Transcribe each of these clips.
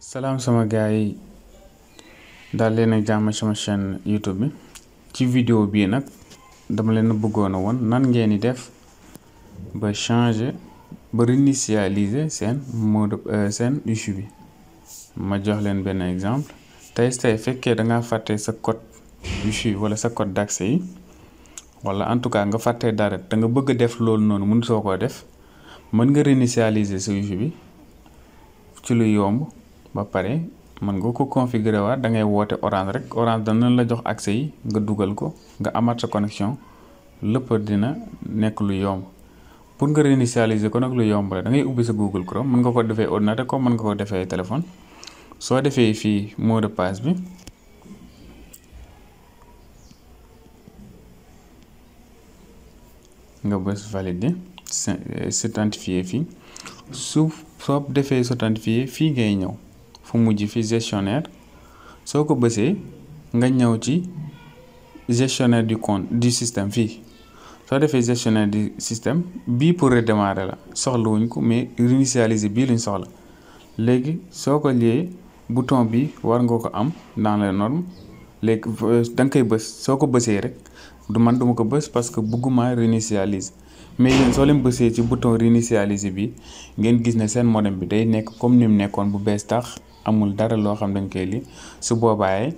Salam sama gars yi daal leen ak jàmm sama chaîne YouTube bi ci vidéo bii nag dama leen bëggoon a woon nan ngeen di def ba changer ba réinitialiser seen mot seen wifi bi ma jox leen benn exemple tey fekkee da ngaa fàtte sa code wifi wala sa code d'accès yi wala en tout cas nga fàtte dara da nga bëgg a def loolu noonu mënu soo koo def mën nga réinitialiser sa wifi bi ci lu yomb ba pare mën nga ko configurer waat da ngay woote Orange rek Orange dana la jox accès yi nga dugal ko nga amaat sa connexion lépp dina nekk lu yomb pour nga réinitialiser ko nag lu yomb la da ngay ubbi sa Google Chrome mën nga ko defee ordinateur comme mën nga ko defee téléphone soo defee fii mot de passe bi nga bës valider s'authentifier fii soo defee s'authentifier fii ngay ñëw fu mujj fi gestionnaire soo ko bësee nga ñëw ci gestionnaire du compte du système fii soo defee gestionnaire du système bii pour redémarrer la soxlawuñ ko mais réinitialiser bii luñ soxla léegi soo ko lié bouton bi war nga ko am dans les normes léegi da nga koy bës soo ko bësee rek duma ko bës parce que bëgguma réinitialiser mais yéen soo leen bësee ci bouton réinitialiser bi ngeen gis ne seen modem bi day nekk comme ni mu nekkoon bu bees tax amul dara loo xam dañ koy li su boobaa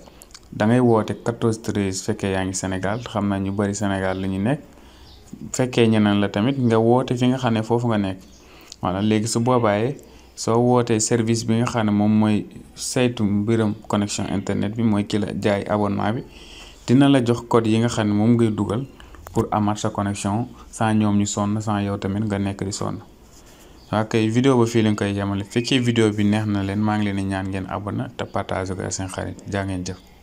da ngay woote 14 13 fekkee yaa ngi Sénégal xam na ñu bari Sénégal la ñu nekk fekkee ñeneen la tamit nga woote fi nga xam ne foofu nga nekk voilà léegi su boobaa soo wootee service bi nga xam ne moom mooy saytu mbiram connexion internet bi mooy ki la jaay abonnement bi dina la jox code yi nga xam ne moom ngay dugal pour amaat sa connexion sans ñoom ñu sonn sans yow tamit nga nekk di sonn. waaw kay vidéo ba fii lañ koy yemale fekkee vidéo bi neex na leen maa ngi leen di ñaan ngeen abonné te partage ko ak seen xarit jaa ngeen jëf.